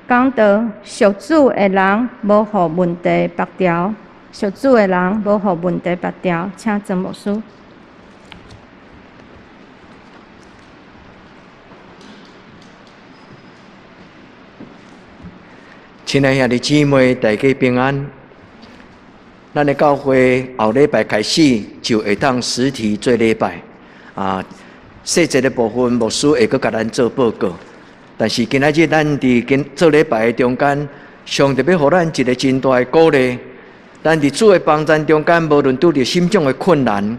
講道屬主的人無予問題縛牢，屬主的人無予問題縛牢，請曾牧師。親愛兄弟姊妹，大家平安。咱的教會後禮拜開始就會當實體做禮拜啊，細節的部分牧師會閣共咱做報告。但是今仔日咱佇今做禮拜的中間，上帝欲予咱一個真大的鼓勵。咱佇主的幫贊中間，無論拄著啥物種的困難，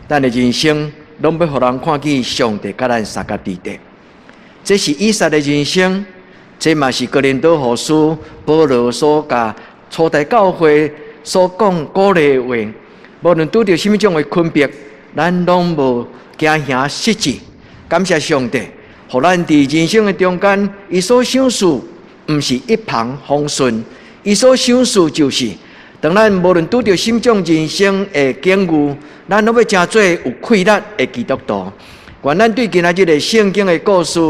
咱的人生攏欲予人看見上帝佮咱相佮佇咧。這是以撒的人生，這嘛是哥林多後書保羅所共初代教會所講鼓勵的話。無論拄著啥物種的困迫，咱攏無驚嚇失志。感謝上帝，予咱佇人生的中間，伊所賞賜毋是一帆風順，伊所賞賜就是，當咱無論拄著啥物種人生的境遇，咱攏欲成做有氣力的基督徒。願咱對今仔日的聖經的故事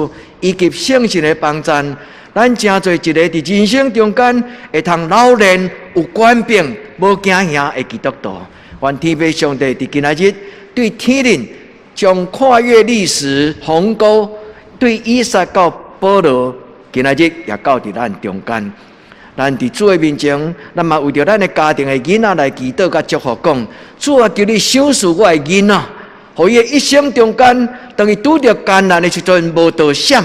以及聖神的幫贊，咱成做一个佇人生中間會通老練、有權柄、無驚嚇的基督徒。願天父上帝佇今仔日對天靈將跨越歷史鴻溝，對以撒到保羅，今仔日也到佇咱中間。咱佇主的面前，咱嘛為著咱的家庭的囡仔來祈禱佮祝福，講主啊，求你賞賜我的囡仔，予伊的一生中間，當伊拄著艱難的時陣，無倒閃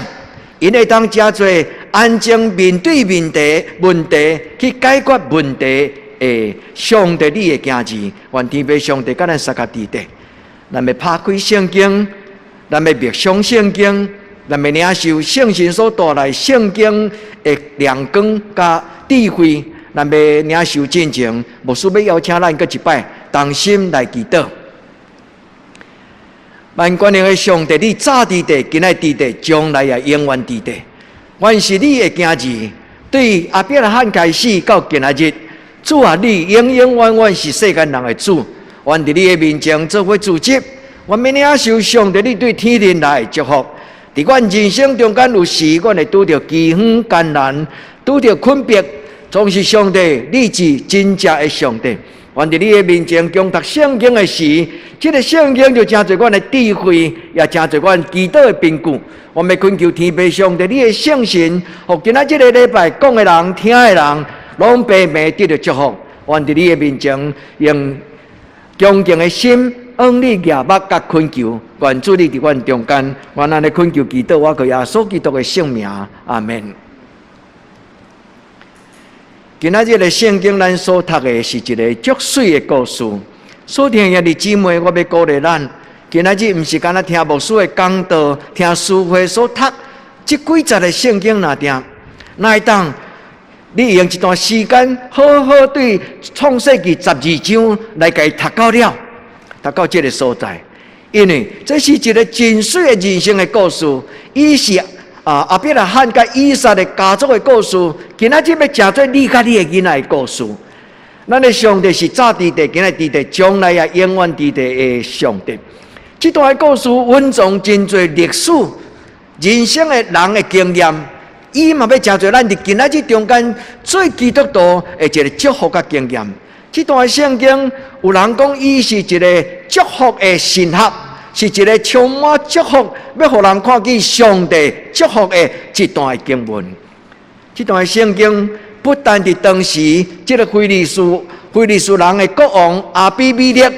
，𪜶會當誠做安靜面對問題，問題去解決問題的上帝你的囝兒，願天父上帝佮咱相佮佇咧。咱欲拍開聖經，咱欲默想聖經，咱欲領受聖神所帶來聖經的亮光佮智慧，咱欲領受進前，牧師欲邀請咱閣一擺同心來祈禱。萬全能的上帝，你早佇咧，今仔佇咧，將來也永遠佇咧。阮是你的囝兒，對亞伯拉罕開始到今仔日，主啊，你永永遠遠是世間人的主。阮佇你的面前做伙組織，阮欲領受上帝你對天靈來的祝福。佇阮人生中間有時，阮會拄著飢荒艱難，拄著困迫，總是上帝，你是真正的上帝。阮佇你的面前恭讀聖經的時，這个聖經就成做阮的智慧，也成做阮祈禱的憑據。阮欲懇求天父上帝，你的聖神，予今仔這个禮拜講的人、聽的人，攏白白得著祝福。阮佇你的面前用恭敬的心，向你舉目佮懇求，願主你佇阮中間，阮按呢懇求祈禱，我靠耶穌基督的聖名，阿們。今仔日的聖經，咱所讀的是一个足媠的故事。所聽兄弟姊妹，我欲鼓勵咱，今仔日毋是干焦聽牧師的講道，聽司會所讀這幾節的聖經爾定，若會當你用一段時間好好對創世記12章來共伊讀到了，讀到這个所在，因為這是一個真媠的人生的故事，伊是啊亞伯拉罕佮以撒的家族的故事，今仔日欲成做你佮你的囡仔的故事。咱的上帝是早佇咧，今仔佇咧，將來也永遠佇咧的上帝。這段的故事蘊藏真濟歷史、人生的人的經驗，伊嘛欲成做咱佇今仔日中間做基督徒的一个祝福佮經驗。這段聖經有人講，伊是一个祝福的神學，是一个充滿祝福，欲予人看見上帝祝福的一段經文。這段聖經不但佇當時，這个非利士非利士人的國王亞比米勒，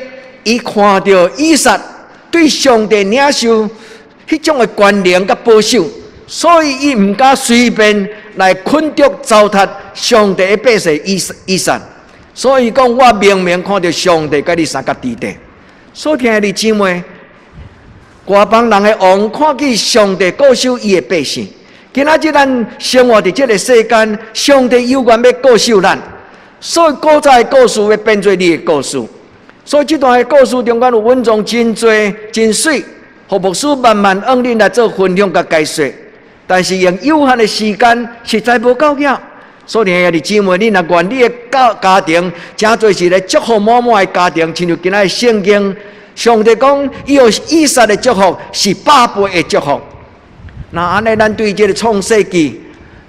伊看著以撒對上帝領受彼種的權能佮保守，所以伊毋敢隨便來捆綁糟蹋上帝的百姓以以撒。所以講，我明明看著上帝佮你相佮佇咧。所聽的弟姊妹，外邦人的王看見上帝顧守伊的百姓。今仔日咱生活佇這个世間，上帝猶原欲顧守咱。所以古早的故事欲變做你的故事。所以這段的故事中間有蘊藏真濟真媠，予牧師慢慢向恁來做分享佮解說。但是用有限的時間，實在無夠額。所以兄弟姊妹，你若願你的家家庭，成做一个祝福滿滿的家庭，親像今仔日聖經，上帝講，伊予以撒的祝福是百倍的祝福。那按呢，咱對這个創世記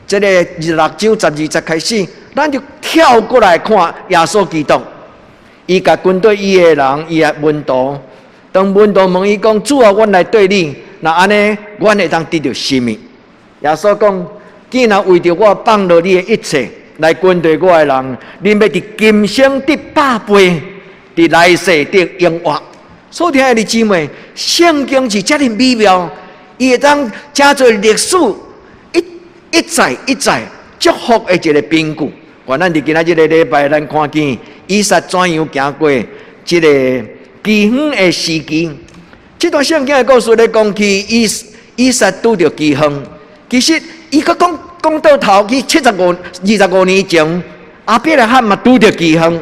這个26章12節開始，咱就跳過來看耶穌基督。伊共跟綴伊的人，伊的門徒，當門徒問伊講：主啊，阮來綴你，若按呢，阮會當得著啥物？耶穌講：既然為著我放落你的一切來跟綴我的人，恁欲佇今生得百倍，佇來世得永活。所聽的姊妹，聖經是遮爾美妙，伊會當成做歷史一一再一再祝福的一个憑據。願咱佇今仔這个禮拜，咱看見以撒怎樣行過這个饑荒的時期。這段聖經的故事咧講起以撒拄著饑荒，其實伊閣講講倒頭去75、25年前，亞伯拉罕嘛拄著饑荒。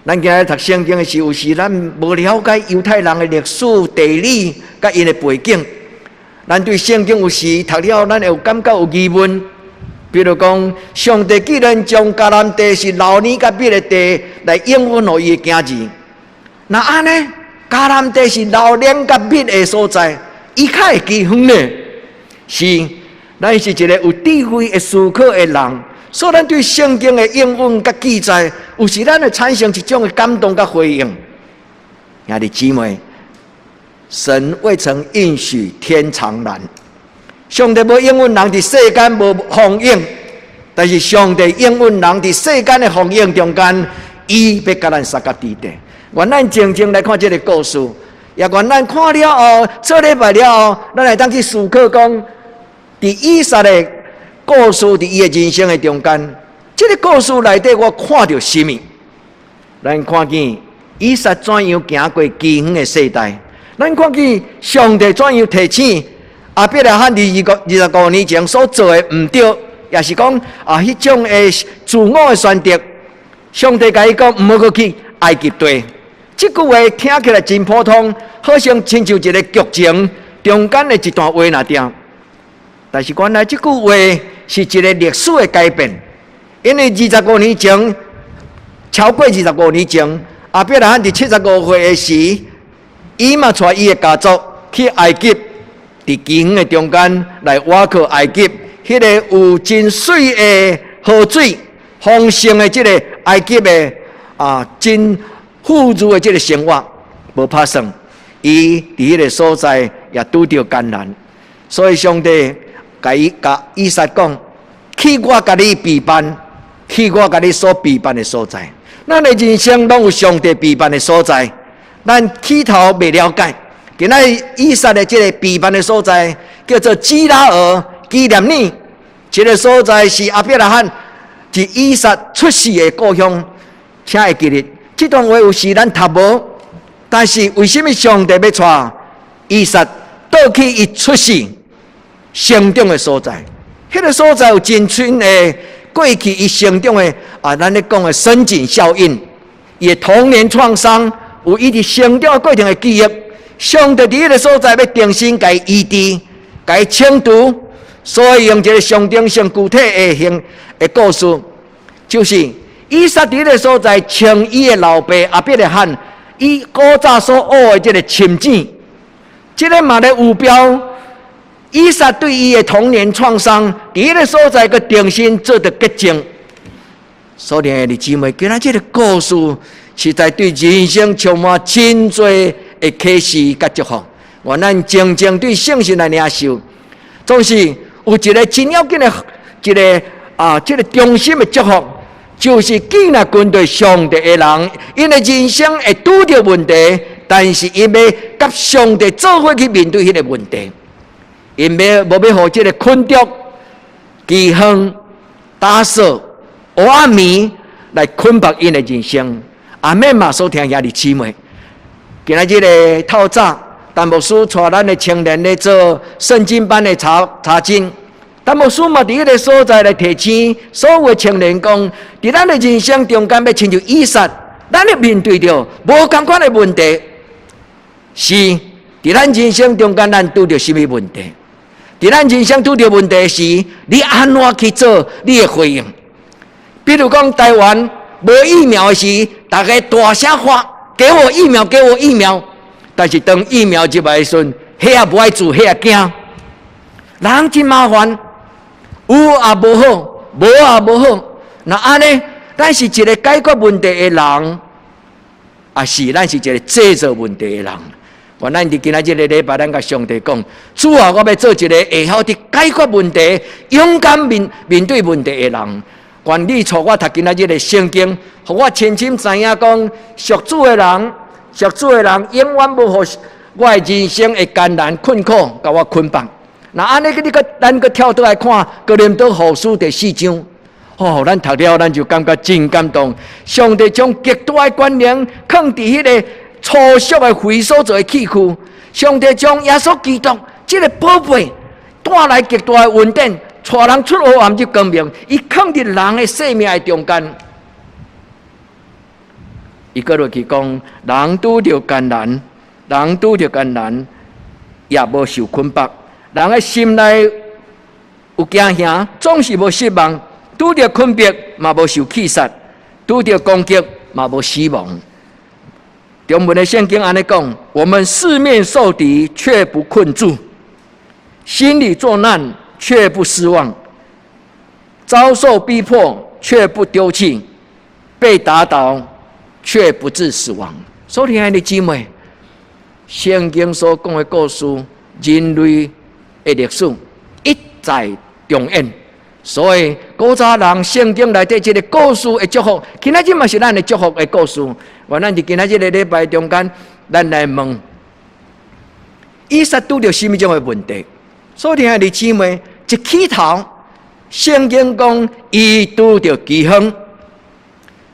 咱今日讀聖經的時，有時咱無了解猶太人的歷史、地理佮𪜶的背景，咱對聖經有時讀了，咱會有感覺有疑問。比如講，上帝既然將迦南地是流奶佮蜜的地來應允予伊的囝兒，若按呢，迦南地是流奶佮蜜的所在，伊較會饑荒呢？是，咱是一个有智慧的思考的人，所以咱對聖經的應允佮記載，有時咱會產生一種的感動佮回應。兄弟姊妹，神未曾應許天長藍。上帝無應允人佇世間無豐盈，但是上帝應允人佇世間的豐盈中間，伊欲共咱相佮佇咧。願咱靜靜來看這个故事，也願咱看了後，做禮拜了後，咱會當去思考講，佇以撒的故事，佇伊的人生的中間，這个故事內底我看著啥物？咱看見以撒怎樣行過饑荒的世代，咱看見上帝怎樣提醒亞伯拉罕25年前所做的毋對，也是講啊，彼種的自我的選擇，上帝共伊講毋好閣去埃及地。這句話聽起來真普通，好像親像一个劇情中間的一段話爾爾。但是原來這句話是一个歷史的改變，因為二十五年前，超過二十五年前，亞伯拉罕佇75歲的時，伊嘛帶伊的家族去埃及。佇饑荒的中間來倚靠埃及，彼个有真媠的河水、豐盛的這个埃及的啊，真富裕的這个生活，無拍算。伊佇彼个所在也拄著艱難，所以上帝共伊共以撒講：去我共你備辦，去我共你所備辦的所在。咱的人生攏有上帝備辦的所在，咱起頭未了解。今仔日以撒的這个備辦的所在，叫做基拉耳基念耳。這个所在是亞伯拉罕是以撒出世的故鄉。請會記得這段話有時咱讀無，但是為什麼上帝欲帶以撒倒去伊出世成長的所在？彼个所在有真深的過去伊成長的啊，咱咧講的深井效應，伊的童年創傷，有伊佇成長的過程的記憶。上帝佇彼个所在欲重新共伊醫治、共伊清除，所以用一个象徵性具體的形的故事，就是以撒佇彼个所在穿伊的老爸亞伯拉罕伊古早所挖的這个深井，這个嘛咧預表以撒對伊的童年創傷，佇彼个所在閣重新做著潔淨。所以兄弟姊妹，今仔這个故事實在對人生充滿真濟的啟示佮祝福。願咱靜靜對聖神來領受，總是有一个真要緊的一个啊，這个中心的祝福，就是既若跟綴上帝的人，𪜶的人生會拄著問題，但是𪜶欲佮上帝做伙去面對彼个問題，𪜶欲無欲予這个困局、饑荒、打掃、黑暗暝來捆綁𪜶的人生。阿們嘛，所聽兄弟姊妹，今仔日的透早，陳牧師帶咱的青年咧做聖經班的查查經。陳牧師嘛佇彼个所在來提醒所有的青年講，佇咱的人生中間欲親像以撒，咱咧面對著無仝款的問題，是佇咱人生中間咱拄著啥物問題？佇咱人生拄著問題時，你按怎去做你的回應？比如講台灣無疫苗的時，逐家大聲喊：給我疫苗，給我疫苗！但是當疫苗入來的時陣，彼也無愛注，彼也驚，人真麻煩。有也無好，無也無好。若按呢，咱是一个解決問題的人，抑是咱是一个製造問題的人？願咱佇今仔這个禮拜，咱共上帝講：主啊，我欲做一个會曉得解決問題、勇敢面面對問題的人。願你帶我讀今仔日的聖經，予我深深知影講，屬主的人，屬主的人永遠無予我的人生的艱難困苦共我捆綁。若按呢，你閣咱閣跳倒來看《哥林多後書》第四章，哦，咱讀了咱就感覺真感動。上帝將極大的權能囥佇彼个粗俗的匪所做的器具，上帝將耶穌基督這个寶貝帶來極大的恩典，帶人出黑暗入光明，伊囥佇人的生命的中間。伊閣落去講，人拄著艱難，人拄著艱難，也無受捆綁。人的心內有驚嚇，總是無失望；拄著困迫，嘛無受棄殺；拄著攻擊，嘛無死亡。中文的聖經按呢講：我們四面受敵，卻不困住；心裡作難，卻不失望；遭受逼迫，卻不丟棄；被打倒，卻不致死亡。所以，親愛的姊妹，聖經所講的故事，人類的歷史一再重演。所以，古早人聖經內底這个故事的祝福，今仔日嘛是咱的祝福的故事。願咱佇今仔這个禮拜中間，咱來問：以撒拄著啥物種的問題？所以，親愛的姊妹，一起頭，聖經講伊拄著饑荒。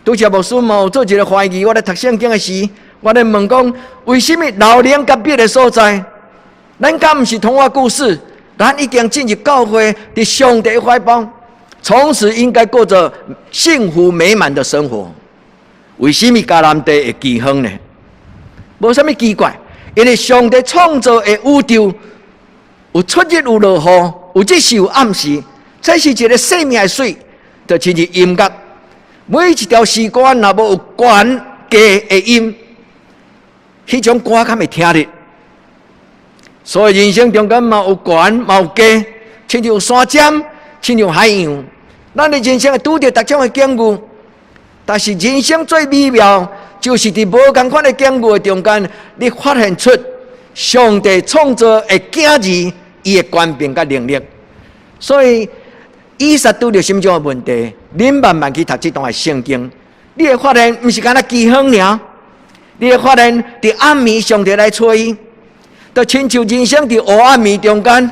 拄才牧師嘛有做一个懷疑，我咧讀聖經的時，我咧問講：為啥物老年佮別的所在？咱敢毋是童話故事？咱已經進入教會，佇上帝懷抱，從此應該過著幸福美滿的生活。為啥物迦南地會饑荒呢？無啥物奇怪，因為上帝創造的宇宙有出日有落雨，有日時有暗時，這是一个生命的水，就親像音樂。每一條詩歌若無有懸低的音，彼種歌較袂聽得。所以人生中間嘛有懸嘛有低，親像有山尖，親像海洋。咱的人生會拄著逐種的境遇，但是人生最美妙，就是佇無仝款的境遇的中間，你發現出上帝創造的囝兒，伊的權柄佮能力。所以，以撒拄著啥物種的問題，恁慢慢去讀這段的聖經，你會發現毋是干焦饑荒爾，你會發現佇暗暝上帝來揣伊。就親像人生佇黑暗暝中間，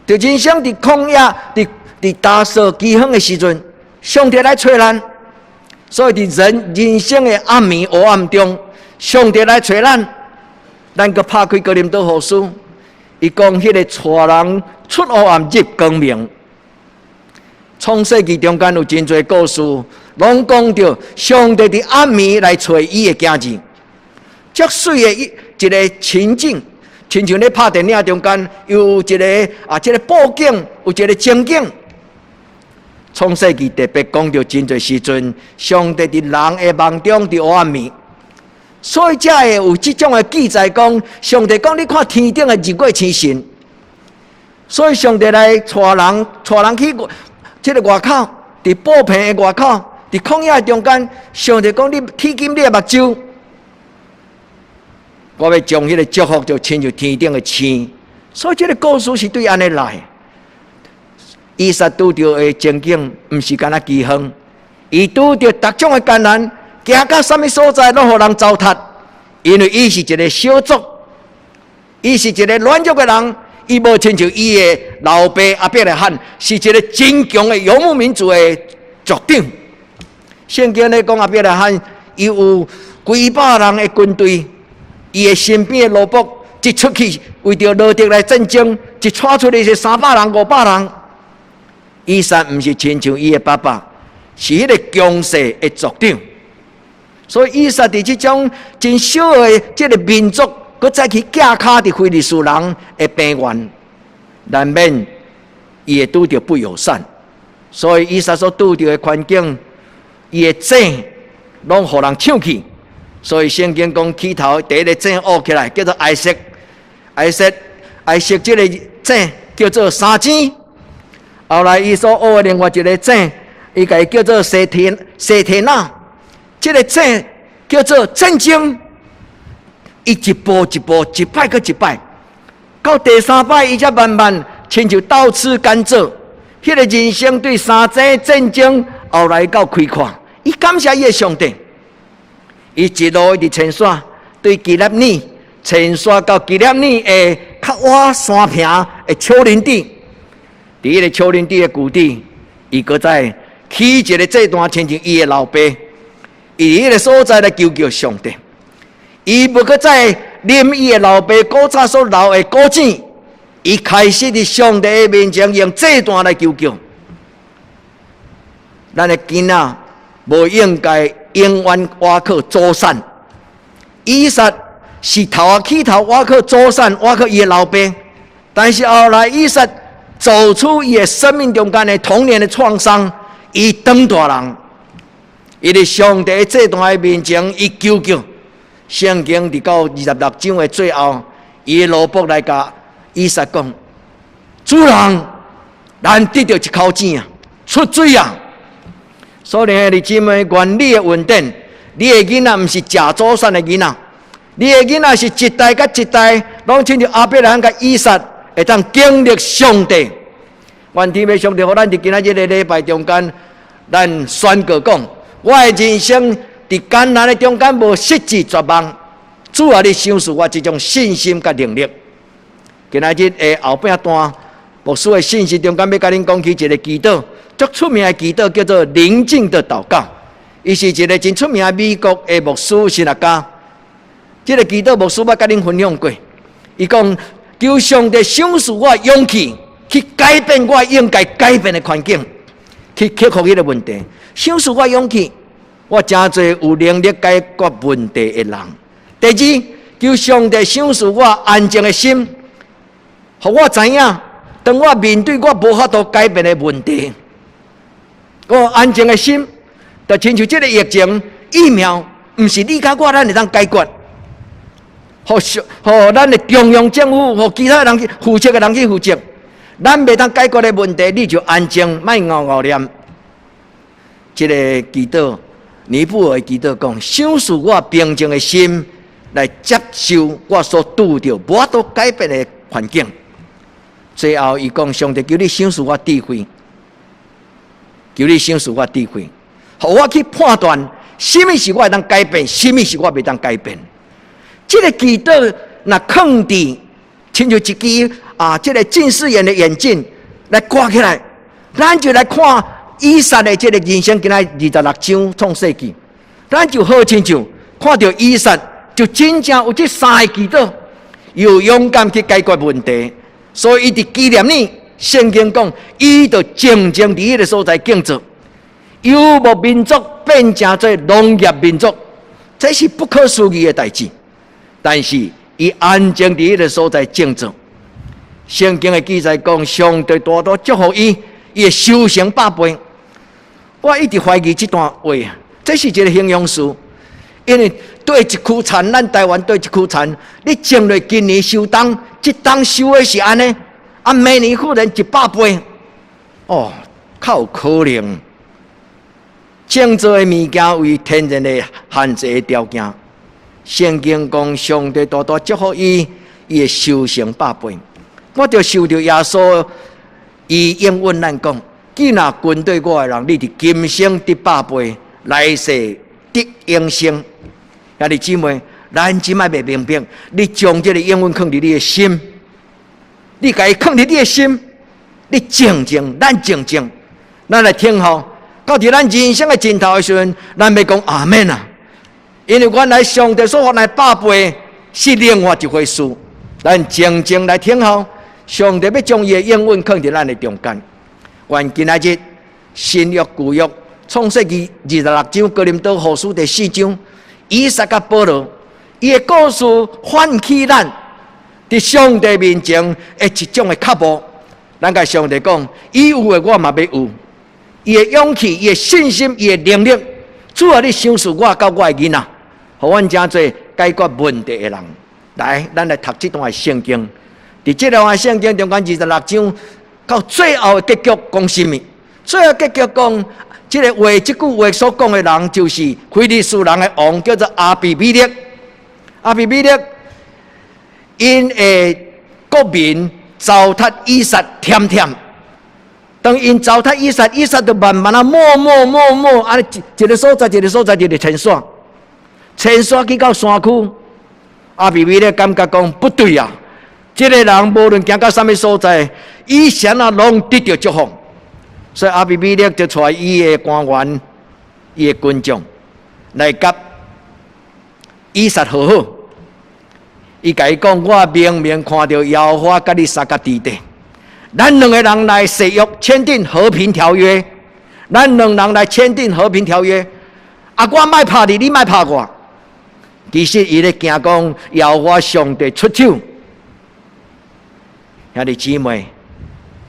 就人生佇曠野、佇佇焦燥饑荒的時陣，上帝來揣咱。所以佇人人生的暗暝黑暗中，上帝來揣咱。咱閣拍開哥林多後書，伊講彼个帶人出黑暗入光明。創世記中間有真濟故事，攏講著上帝佇暗暝來揣伊的囝兒，足媠的一一个情景，親像咧拍電影中間有一个啊，這个布景，有一个情景。創世記特別講著真濟時陣，上帝佇人的夢中佇黑暗暝，所以才會有這種的記載講，上帝講你看天頂的日月星辰，所以上帝來帶人，帶人去這个外口，佇布棚的外口，佇曠野中間，上帝講你鐵金你的目睭。我欲將彼个祝福就親像天頂的星，所以這个故事是對按呢來。以撒拄著的情景，毋是干焦饑荒，伊拄著逐種的艱難，行到啥物所在攏予人糟蹋，因為伊是一个小族，伊是一个軟弱的人，伊無親像伊的老爸亞伯拉罕，是一个真強的游牧民族的族長。聖經咧講亞伯拉罕，伊有幾百人的軍隊。伊的身邊的奴僕一出去，為著羅得來戰爭，一帶出去是300人、500人。以撒毋是親像伊的爸爸，是彼个強勢的族長。所以以撒佇這種真小的這个民族，閣再去寄跤佇非利士人的平原，難免伊會拄著不友善。所以以撒所拄著的環境，伊的井攏予人搶去。所以聖經講起頭第一个井挖起來，叫做埃色，埃色，埃色這个井叫做三井。後來伊所學的另外一个井，伊共伊叫做西提西提那，這个井叫做戰爭。伊一步一步，一擺閣一擺，到第三擺，伊才慢慢親像倒吃甘蔗。彼个人生對三井戰爭，後來到開闊，伊感謝伊的上帝。伊一路一直遷徙，對基列尼遷徙到基列尼的較倚山坪的丘陵地，佇彼个丘陵地的谷地，伊閣再起一个祭壇，親像伊的老爸，伊佇彼个所在來求叫上帝。伊無閣再啉伊的老爸古早所留的古井，伊開始佇上帝的面前用祭壇來求叫。咱的囡仔無應該永遠倚靠祖產。以撒是頭仔起頭倚靠祖產，倚靠伊的老爸，但是後來以撒走出伊的生命中間的童年的創傷，伊當大人，伊佇上帝的祭壇的面前，伊求叫。聖經佇到26章的最後，伊的奴僕來共以撒講：主人，咱得著一口井啊，出水啊！所以兄弟姊妹，願你的恩典，你的囡仔毋是食祖產的囡仔，你的囡仔是一代佮一代，攏親像亞伯拉罕佮以撒，會當經歷上帝。願天父上帝，予咱佇今仔日个禮拜中間，咱宣告講：我的人生佇艱難的中間無失志絕望，主啊，你賞賜我這種信心佮能力。今仔日的後半段，牧師的信息中間欲共恁講起一个祈禱，足出名的祈禱叫做寧靜的禱告。伊是一个真出名的美國的牧師神學家。這个祈禱牧師捌共恁分享過，伊講求上帝賞賜我勇氣，去改變我應該改變的環境，去克服彼个問題。賞賜我勇氣，我成做有能力解決問題的人。第二，求上帝賞賜我安靜的心，予我知影，當我面對我無法度改變的問題，我安靜的心，就親像這个疫情疫苗，毋是你佮我咱會當解決，予予咱的中央政府，予其他人去負責的人去負責。咱袂當解決的問題，你就安靜，莫𠢕𠢕念。這个祈禱，尼布爾的祈禱講：賞賜我平靜的心，來接受我所拄著無法度改變的環境。最後，伊講：上帝求你賞賜我智慧，求你賞賜我智慧，予我去判斷，啥物是我會當改變，啥物是我袂當改變。這个祈禱若囥佇，親像一支啊，這个近視眼的眼鏡來掛起來，咱就來看以撒的這个人生，今仔26章創世記，咱就好親像看著以撒，就真正有這三个祈禱，有勇敢去解決問題，所以伊佇基列呢，聖經講，伊就靜靜佇彼个所在耕作，游牧民族變成做農業民族，這是不可思議的代誌。但是伊安靜佇彼个所在靜坐。聖經的記載講，上帝大大祝福伊，伊會收成百倍。我一直懷疑這段話，這是一個形容詞，因為對一區田，咱台灣對一區田，你種落今年收冬，這冬收的是按呢，啊，明年忽然100倍，哦，較有可能。種做的物件為天然的限制的條件。聖經講，上帝大大祝福伊，伊會收成百倍。我就受著耶穌，伊應允咱講：既若跟隨我的人，你佇今生得百倍，來世得永生。兄弟姊妹，咱這擺袂明白，你將這个應允囥佇你的心，你共伊囥佇你的心，你靜靜，咱靜靜，咱來聽候，到佇咱人生的盡頭的時陣，咱欲講阿們啊！因為原來上帝所發的百倍是另外一回事。咱靜靜來聽候，上帝欲將伊的應允囥佇咱的中間。願今仔日新約舊約創世記26章哥林多後書第四章，以撒佮保羅，伊的故事喚起咱佇上帝面前的一種的腳步。咱共上帝講，伊有的我嘛欲有，伊的勇氣、伊的信心、伊的能力，主啊，你賞賜我佮我的囡仔，予阮成做解決問題的人。來，咱來讀這段的聖經。佇這段的聖經中間26章，到最後的結局講啥物？最後結局講，這个話，這句話所講的人就是非利士人的王，叫做亞比米勒。亞比米勒𪜶的國民糟蹋以撒恬恬，當𪜶糟蹋以撒，以撒就慢慢仔默默默默，按呢一個所在一個所在一個遷徙，遷徙去到山區。亞比米勒感覺講不對啊！這个人無論行到啥物所在，伊啥啊攏得著祝福。所以亞比米勒就帶伊的官員、伊的軍將來佮以撒和好。伊共伊講：我明明看著耶和華佮你相佮佇咧，咱兩个人來誓約簽訂和平條約，咱兩人來簽訂和平條約。啊，我莫拍你，你莫拍我。其實伊咧驚講耶和華上帝出手。兄弟姊妹，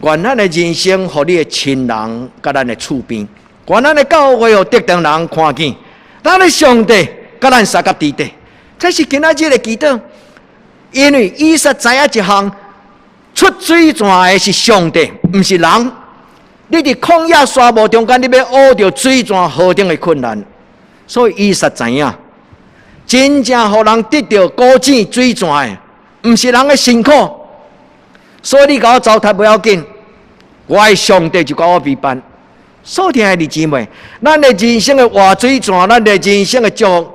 願咱的人生，予你的親人佮咱的厝邊，願咱的教會予特定人看見，咱的上帝佮咱相佮佇咧。這是今仔日的祈禱，因為以撒知影一項，出水泉的是上帝，毋是人。你佇曠野沙漠中間，你欲挖著水泉何等的困難，所以以撒知影，真正予人得著古井水泉的，毋是人的辛苦。所以你共我糟蹋無要緊，我的上帝就佮我為伴。所聽的弟姊妹，咱的人生的活水泉，咱的人生的祝福，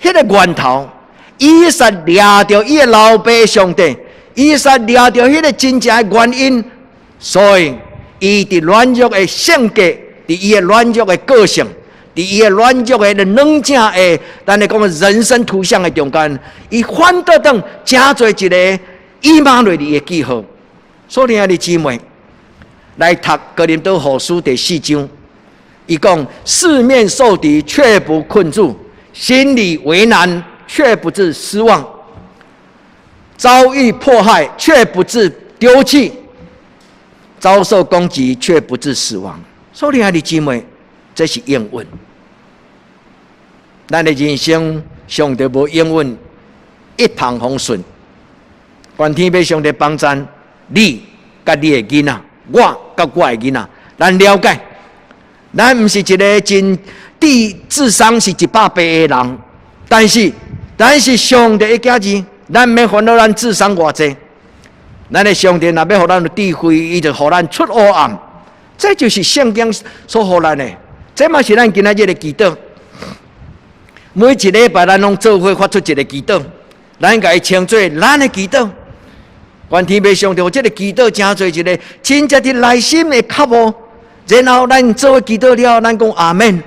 彼个源頭，以撒掠著伊的老爸上帝，以撒掠著彼个真正的原因，所以伊佇軟弱的性格，佇伊的軟弱的個性，佇伊的軟弱的軟正的，咱來講人生圖像的中間，伊反倒轉成做一个以馬內利的記號。所以，兄弟姊妹來讀哥林多後書第四章，伊講四面受敵，卻不困住；心裡為難，卻不致失望；遭遇迫害，卻不致丟棄；遭受攻擊，卻不致死亡。所以，兄弟姊妹，這是應允。咱的人生上帝無應允一帆風順，願天父上帝幫贊你佮你的囡仔，我佮我的囡仔，咱了解，咱毋是一个真智商是100倍的人，但是上帝的囝兒，咱免煩惱咱智商偌濟，咱的上帝若欲予咱有智慧，伊就予咱出黑暗，這就是聖經所予咱的，這嘛是咱今仔日的祈禱。每一禮拜咱攏做伙發出一个祈禱，咱共伊稱做咱的祈禱。願天父上帝，這个祈禱成做一个真正佇內心的渴慕，然後咱做伙祈禱了，咱講阿門。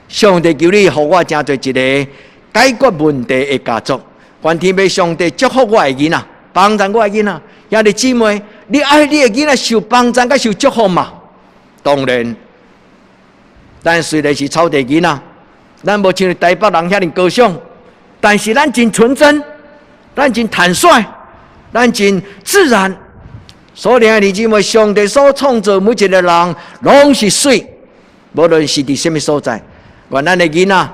上帝求你予我成做一个解決問題的家族。願天父上帝祝福我的囡仔，幫助我的囡仔。兄弟姊妹，你愛你的囡仔受幫助佮受祝福嗎？當然，咱雖然是草地囡仔，咱無像台北人遐爾高尚，但是咱真純真，咱真坦率，咱真自然。所以，兄弟姊妹，上帝所創造每一个人，攏是媠，無論是佇啥物所在。願咱的囡仔，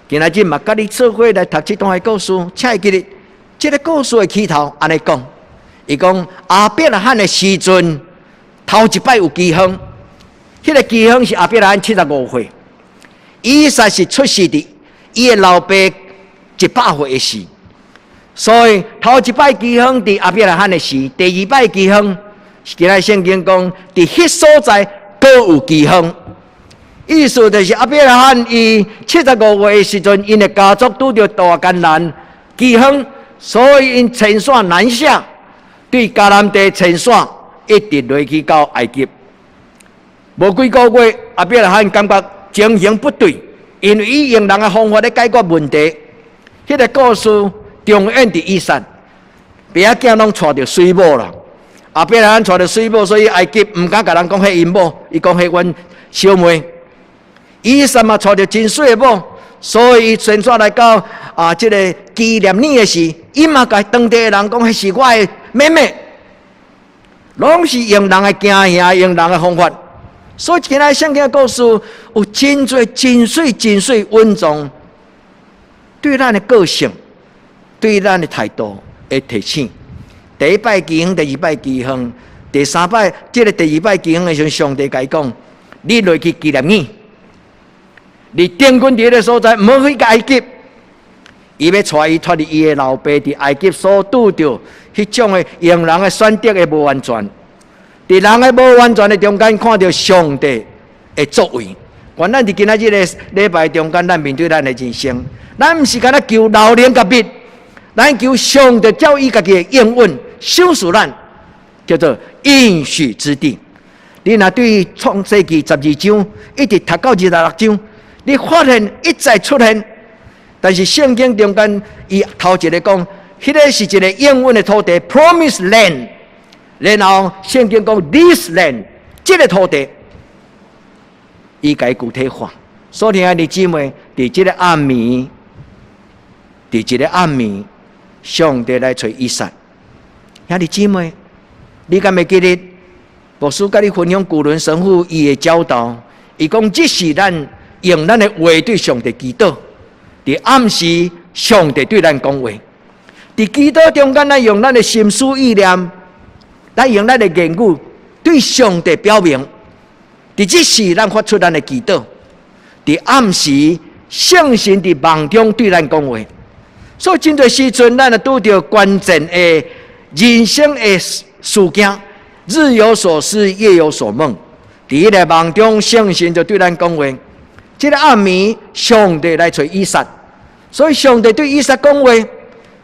今仔日嘛，佮你做伙來讀這段的故事，請會記得，這个故事的起頭按呢講，伊講亞伯拉罕的時陣，頭一擺有饑荒，彼个饑荒是亞伯拉罕75歲，以撒是出世佇伊的老爸100歲的時。所以頭一擺饑荒佇亞伯拉罕的時，第二擺饑荒，今仔聖經講佇彼所在閣有饑荒，意思就是亞伯拉罕伊75歲的時陣，𪜶的家族拄著大艱難饑荒，所以𪜶遷徙南下，對迦南地遷徙，一直落去到埃及。無幾個月，亞伯拉罕感覺情形不對，因為伊用人的方法咧解決問題，彼个故事重演佇以撒，爸仔囝攏娶著媠某啦。亞伯拉罕娶著媠某，所以埃及毋敢共人講彼𪜶某，伊講彼阮小妹。以撒嘛娶著真媠的某，所以伊遷徙來到啊，這个基列爾的時，伊嘛共當地的人講，彼是我的妹妹。攏是用人的經驗，用人的方法。所以今仔聖經的故事有真濟真媠真媠隱藏，對咱的個性，對咱的態度的提醒。第一擺饑荒，第二擺饑荒，第三擺，這个第二擺機緣的時陣，上帝共伊講：你落去基列耳，你定軍佇彼个所在，毋好去埃及。伊欲帶伊脫離伊的老爸佇埃及所拄著彼種的用人的選擇的無完全，佇人的無完全的中間看著上帝的作為。原咱佇今仔日个禮拜中間，咱面對咱的人生，咱毋是干焦求流奶佮蜜，咱求上帝照伊家己的應允賞賜咱，叫做應許之地。你若對創世記12章一直讀到26章，你發現一再出現。但是聖經中間，伊頭一个講，彼个是一个應允的土地（promised land）。然後聖經講 this land，這个土地，伊共伊具體化。所以兄弟姊妹，佇這个暗暝，佇這个暗暝，上帝來揣以撒。兄弟姊妹，你敢會記得牧師佮你分享古倫神父伊的教導？伊講這是咱用咱的話對上帝祈禱。佇暗時，上帝對咱講話。佇祈禱中間，咱用咱的心思意念，咱用咱的言語對上帝表明。佇這時，咱發出咱的祈禱。佇暗時，聖神佇夢中對咱講話。所以，真濟時陣，咱若拄著關鍵的人生的事件，日有所思，夜有所夢。佇彼个夢中，聖神就對咱講話。這个暗暝，上帝來揣以撒，所以上帝對以撒講話，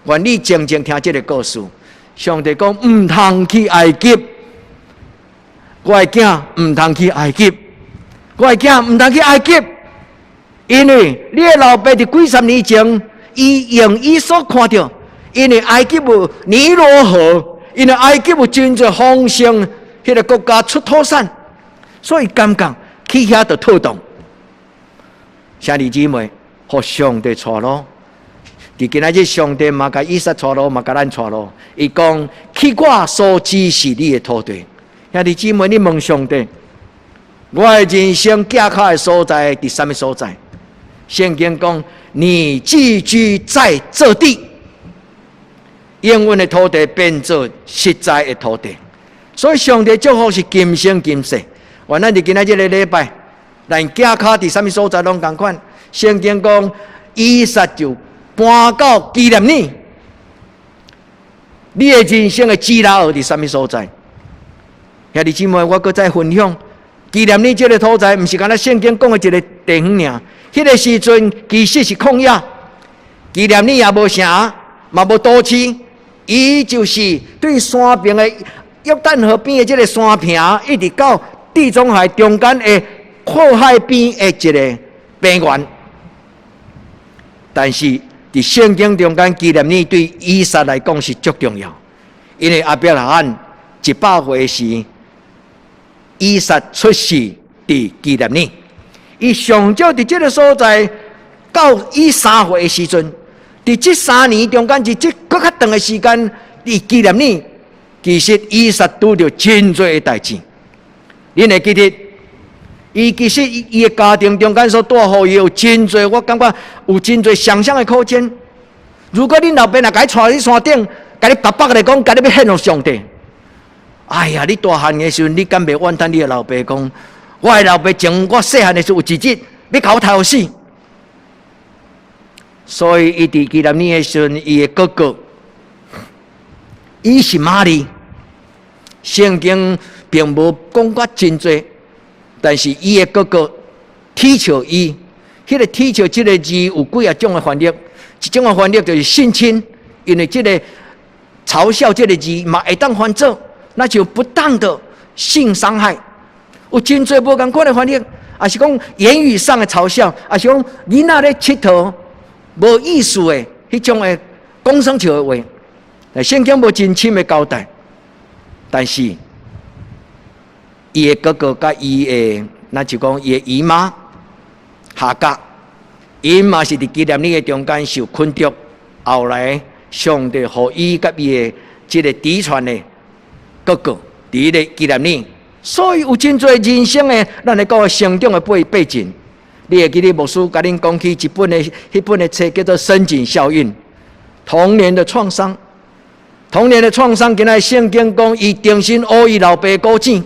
願你靜靜聽這个故事。上帝講毋通去埃及，我的囝毋通去埃及，我的囝毋通去埃及，因為你的老爸佇幾十年前，伊用伊所看著，因為埃及有尼羅河，因為埃及有真濟豐盛，彼个國家出土產，所以感覺去遐就妥當。兄弟姊妹，予上帝帶路。佇今仔日，上帝嘛共以撒帶路，嘛共咱帶路。伊講去我所指示你的土地。兄弟姊妹，你問上帝，我的人生行跤的所在佇啥物所在？聖經講，你寄居在這地，應允的土地變做實在的土地。所以上帝祝福是今生今世。原來佇今仔這个禮拜，咱行跤佇啥物所在攏仝款。聖經講，以撒就搬到基列耳。你的人生的基拉耳佇啥物所在？兄弟姊妹，我閣再分享，基列耳這个所在，毋是干焦聖經講的一个地方爾。彼个時陣其實是曠野，基列耳也無城，嘛無都市，伊就是對山邊的約旦河邊的這个山坪，一直到地中海中間的闊海邊的一个平原。但是佇聖經中間，基列耳對以撒來講是足重要，因為亞伯拉罕100歲時，以撒出世佇基列耳，伊上少佇這个所在到伊3歲的時陣，佇這3年中間，佇這閣較長的時間，佇基列耳，其實以撒拄著真濟的代誌。恁會記得？伊其實伊的家庭中間所帶予伊有真濟，我感覺有真濟想象的空間。如果恁老爸若共你帶去山頂，共你白白來講，共你欲獻予上帝，哎呀，你大漢的時陣，你敢袂怨嘆你的老爸講？我的老爸前我細漢的時陣有一日欲共我刣予死，所以伊佇基列耳的時陣，伊的哥哥以實瑪利，聖經並無講甲真濟。但是伊的哥哥恥笑伊，彼个恥笑這个字有幾仔種的翻譯，一種的翻譯就是性侵，因為這个嘲笑這个字嘛會當翻做，那就不當的性傷害，有真濟無仝款的翻譯，抑是講言語上的嘲笑，抑是講囡仔咧𨑨迌無意思的彼種的講耍笑的話，聖經無真深的交代，但是伊的哥哥佮伊的，那就講伊的姨媽夏甲，𪜶嘛是佇基列耳的中間受困著，後來上帝予伊佮伊的這个嫡傳的哥哥佇彼个基列耳，所以有真濟人生的，咱來講成長的背景。你會記得牧師共恁講起一本的彼本的冊叫做《深井效應》，童年的創傷。童年的創傷，今仔聖經講，伊重新挖伊老爸古井。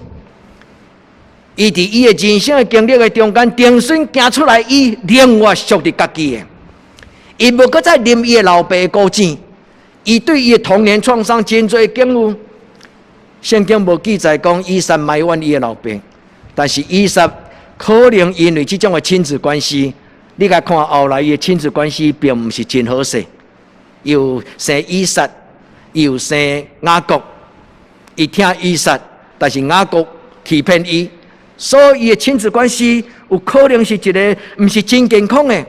伊佇伊的人生的經歷的中間，重新行出來，伊寧願屬佇家己的，伊無閣再啉伊的老爸古井。伊對伊的童年創傷真濟感悟。聖經無記載講以撒埋怨伊的老爸，但是以撒可能因為這種的親子關係，你共看後來伊的親子關係並毋是真好勢，又生以撒，又生雅各，伊疼以撒，但是雅各欺騙伊，所以伊的親子關係有可能是一个毋是真健康的。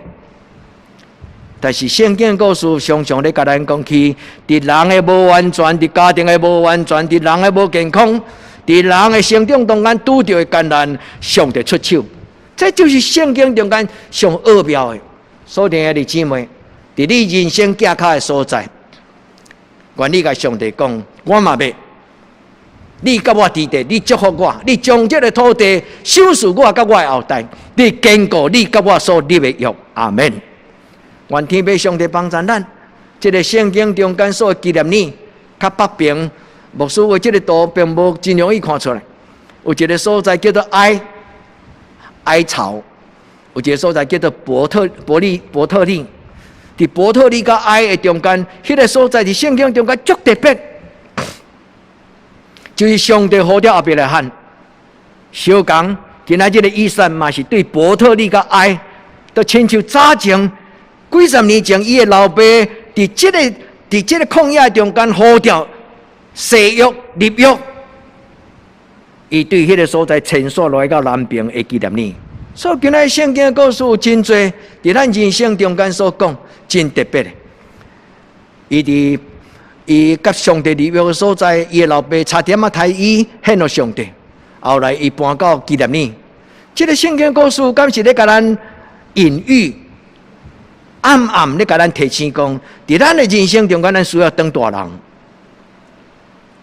但是聖經故事常常咧共咱講起，佇人的無完全，佇家庭的無完全，佇人的無健康，佇人的成長中間拄著的艱難，上帝出手，這就是聖經中間上奧妙的。所以兄弟姊妹，佇你人生行跤的所在，願你共上帝講，我嘛欲，你佮我佇地，你祝福我，你將這个土地賞賜我佮我的後代，你堅固你佮我所立的約。阿門。願天父上帝幫助咱，這个聖經中間所紀念你，較北邊牧師畫這个圖並無真容易看出來。有一个所在叫做埃埃巢，有一个所在叫做伯特伯利伯特利。佇伯特利佮埃的中間，彼个所在佇聖經中間足特別，就是上帝呼召亞伯拉罕。相仝，今仔這个以撒嘛是對伯特利佮埃，都親像早前幾十年前，伊的老爸佇這个曠野中間呼召誓約立約，伊對彼个所在遷徙來到南邊的紀念日。所以今仔聖經的故事有真濟，佇咱人生中間所講真特別的。伊佇伊佮上帝立約的所在，伊的老爸差點仔刣伊獻予上帝。後來伊搬到紀念日。這个聖經故事敢是咧共咱隱喻？暗暗咧共咱提醒講，佇咱的人生中間，咱需要當大人，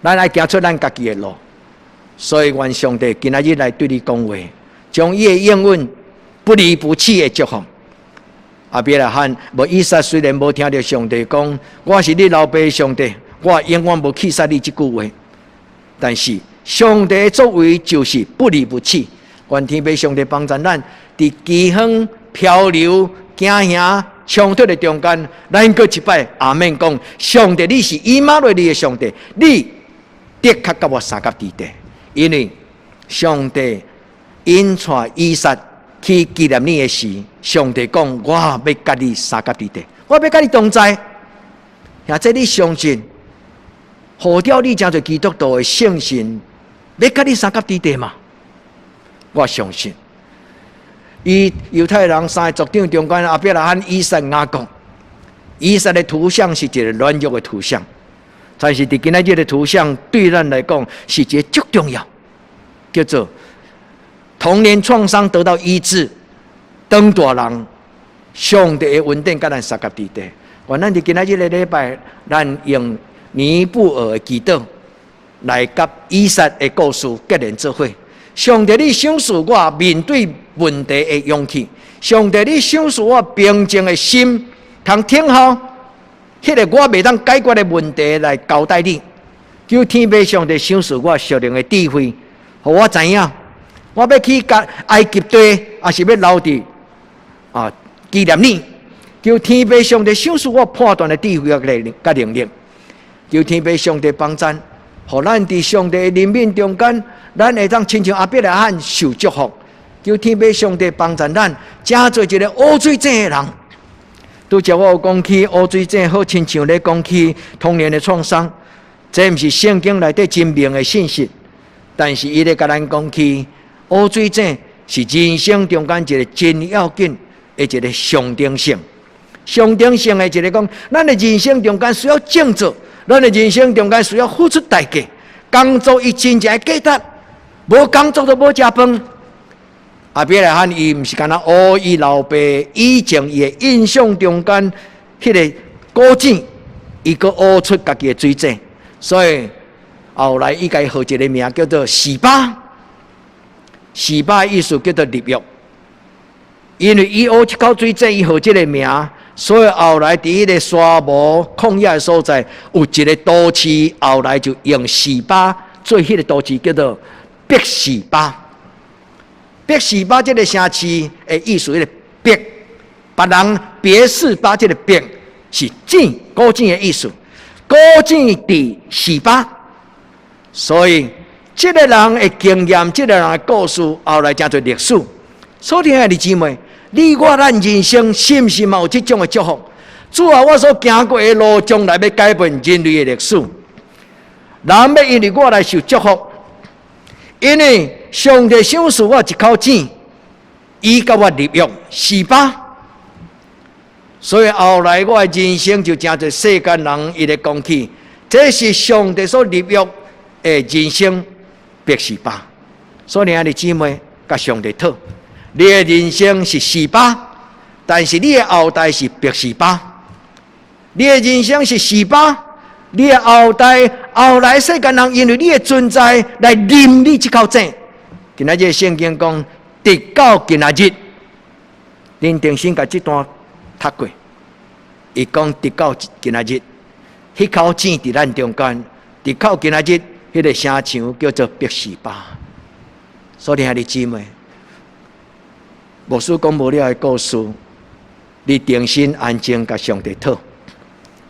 咱愛行出咱家己的路。所以，願上帝今仔日來對你講話，將伊的應允不離不棄的祝福。亞伯拉罕無以撒，雖然無聽著上帝講，我是你老爸上帝，我永遠無棄殺你這句話。但是，上帝的作為就是不離不棄。願天父上帝幫助咱，佇饑荒、漂流、驚嚇、衝突的中間，咱閣一擺阿們講：上帝，你是以馬內利的上帝，你的確佮我相佮佇地。因為上帝引帶以撒去紀念你的時，上帝講：我欲佮你相佮佇地，我欲佮你同在。或者你相信，呼召你成做基督徒的聖神，欲佮你相佮佇地嗎？我相信。伊猶太人三个族長中間，亞伯拉罕、以撒、雅各。以撒的圖像是一个軟弱的圖像，但是佇今仔日的圖像對咱來講是一个足重要，叫做童年創傷得到醫治，當大人，上帝的恩典佮咱相佮佇地。願咱佇今仔日的禮拜，咱用尼布爾的祈禱來佮以撒的故事結連做伙。上帝，你賞賜我面對問題的勇氣；上帝，你賞賜我平靜的心，通聽候彼个我袂當解決的問題來交代你。求天父上帝賞賜我屬靈的智慧，予我知影，我欲去共埃及地，抑是欲留佇紀念你。求天父上帝賞賜我判斷的智慧佮能力。求天父上帝幫贊，予咱佇上帝的憐憫中間，咱會當親像亞伯拉罕受祝福。求天父上帝幫助咱，成做一个挖水井的人。拄才我有講起挖水井，好親像咧講起童年的創傷，這毋是聖經內底真明的信息，但是伊咧共咱講起挖水井是人生中間一个真要緊的一个象徵性。象徵性的一个講，咱的人生中間需要振作，咱的人生中間需要付出代價，工作伊真正的價值，無工作就無食飯。亞伯拉罕伊毋是干焦挖伊老爸以前伊的印象中間彼个古井，伊閣挖出家己的水井，所以後來伊共伊號一个名叫做示巴。示巴意思叫做立約，因為伊挖一口水井，伊號這个名，所以後來佇彼个沙漠曠野的所在，有一个都市，後來就用示巴做彼个都市，叫做別是巴。別是巴這个城市的意思，彼个別，別人別是巴這个別是井，古井的意思，古井佇示巴，所以這个人的經驗，這个人的故事，後來成做歷史。所以兄弟姊妹，你我咱人生是毋是嘛有這種的祝福？主啊，我所行過的路，將來欲改變人類的歷史。人欲因為我來受祝福，因為上帝賞賜我一口井，伊佮我立約示巴。所以後來我的人生就成做世間人伊咧講起，這是上帝所立約的人生，別示巴。所以兄弟姊妹，佮上帝討，你的人生是示巴，但是你的後代是別示巴。你的人生是示巴，你的後代後來世間人因為你的存在來啉你這口井。今仔日聖經講，直到今仔日，恁定心共這段讀過。伊講直到今仔日，彼口井佇咱中間，直到今仔日，彼个城牆叫做別是巴。所以兄弟姊妹，牧師講無了的故事，你定心安靜，共上帝討。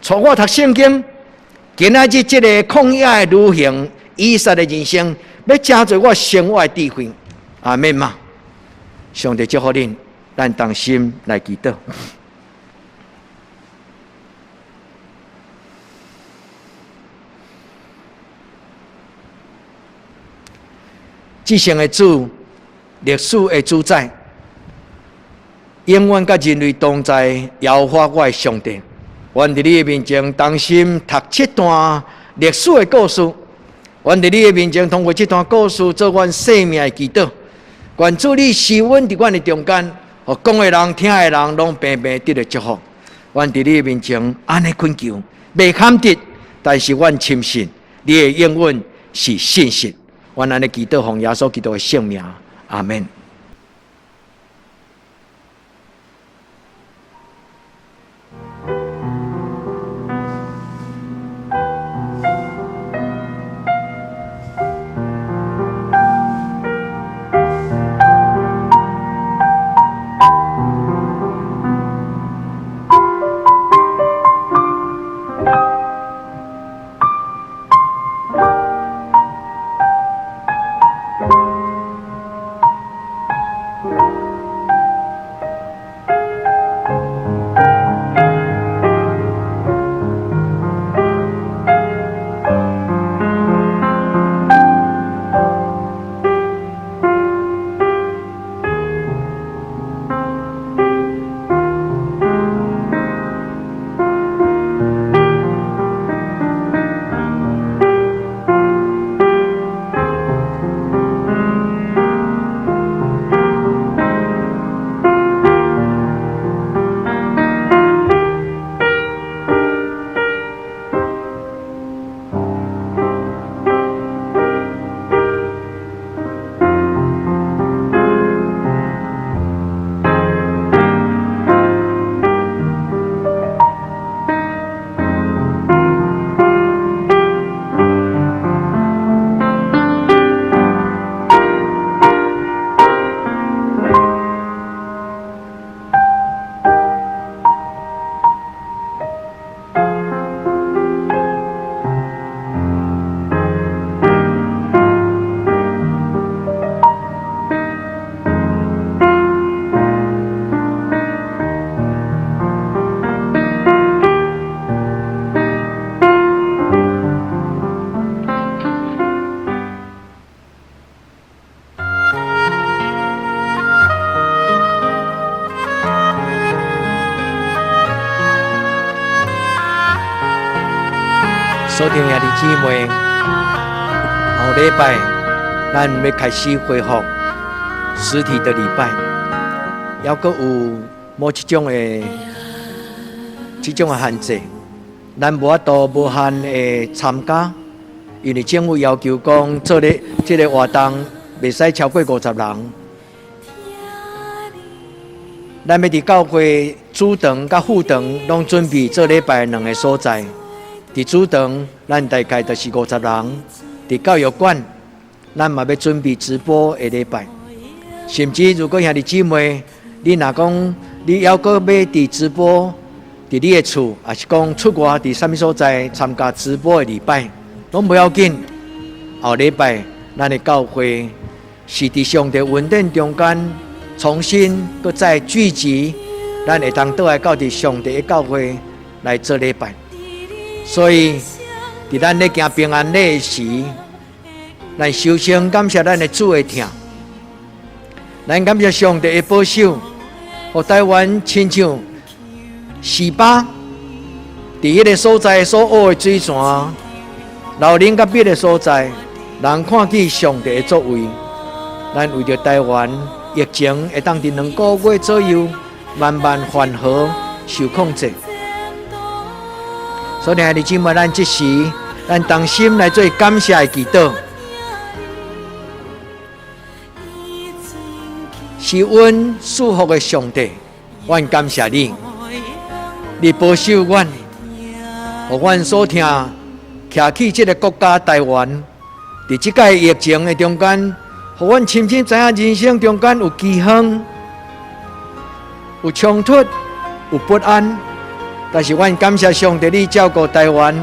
帶我讀聖經，今仔日這個曠野的旅行，以撒的人生，欲成做我生活的智慧。阿們嗎？上帝祝福恁，咱同心來祈禱。至聖的主，歷史的主宰，永遠佮人類同在，耶和華我的上帝，阮佇你的面前同心讀這段歷史的故事，阮佇你的面前通過這段故事做阮生命的祈禱。願主你施恩佇阮的中間，予講的人、聽的人攏平平得著祝福。阮佇你的面前按呢懇求，袂堪得，但是阮深信你的應允是信實。阮按呢祈禱，奉耶穌基督的聖名，阿們。所敬兄弟姊妹，後禮拜咱欲開始恢復實體的禮拜，猶閣有某一種的這種的限制，咱無法度無限的參加，因為政府要求講做咧這个活動袂使超過50人。咱欲佇教會聚主堂佮副堂攏準備做禮拜兩个所在。佇主堂，咱大概就是50人；佇教育館，咱嘛欲準備直播的禮拜。甚至如果兄弟姊妹，你若講你猶閣欲佇直播，佇你的厝，抑是講出外佇啥物所在參加直播的禮拜，攏無要緊。後禮拜，咱的教會是佇上帝恩典中間重新閣再聚集，咱會當倒來到佇上帝的教會來做禮拜。所以，佇咱咧行平安禮的時，咱首先感謝咱的主的疼，咱感謝上帝的保守，予台灣親像示巴佇彼个所在所挖的水泉，流奶佮蜜的所在，人看見上帝的作為。咱為著台灣疫情會當佇2個月左右慢慢緩和受控制。所以，兄弟姊妹，咱這時，咱同心來做感謝的祈禱。是阮賜福的上帝，阮感謝你，你保守阮，予阮所疼徛起這个國家台灣，佇這擺疫情的中間，予阮深深知影人生中間有饑荒、有衝突、有不安，但是阮感謝上帝，你照顧台灣。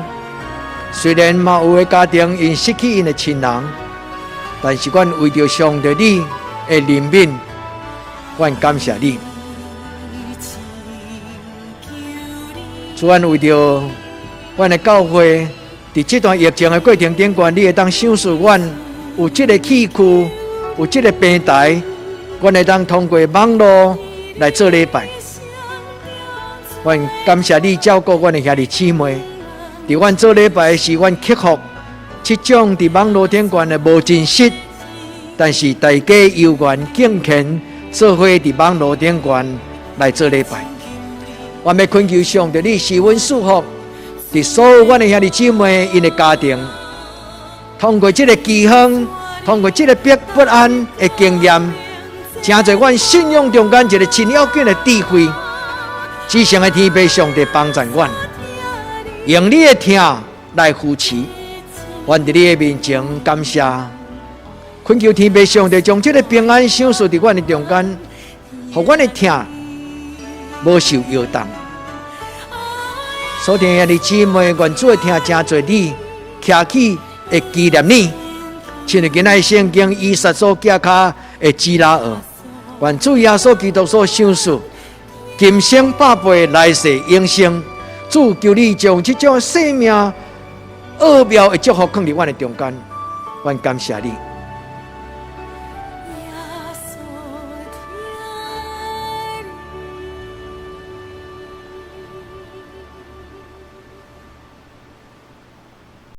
雖然嘛有的家庭𪜶失去𪜶的親人，但是阮為著上帝你的憐憫，阮感謝你。主，阮為著阮的教會，佇這段疫情的過程頂懸，你會當賞賜阮有這个器具，有這个平台，阮會當通過網路來做禮拜。阮感謝你照顧阮的兄弟姊妹，佇阮做禮拜的時，阮克服這種佇網路頂懸的無真實，但是大家猶原敬虔做伙佇網路頂懸來做禮拜。阮欲懇求上帝，你賜阮賜福，佇所有阮的兄弟姊妹𪜶的家庭，通過這个饑荒，通過這个逼不安的經驗，成做阮信仰中間一个真要緊的智慧。至聖的天父上帝幫助阮，用你的疼來扶持，阮佇你的面前感謝，懇求天父上帝將這个平安賞賜佇阮的中間，予阮的疼無受搖動。所疼兄弟姊妹，願主的疼成做你徛起的紀念你，親像今仔聖經以撒所寄跤的支拉耳，願主耶穌基督所賞賜今生百倍來世永生。主求你將這種生命奧妙的祝福放佇阮的中間，阮感謝你。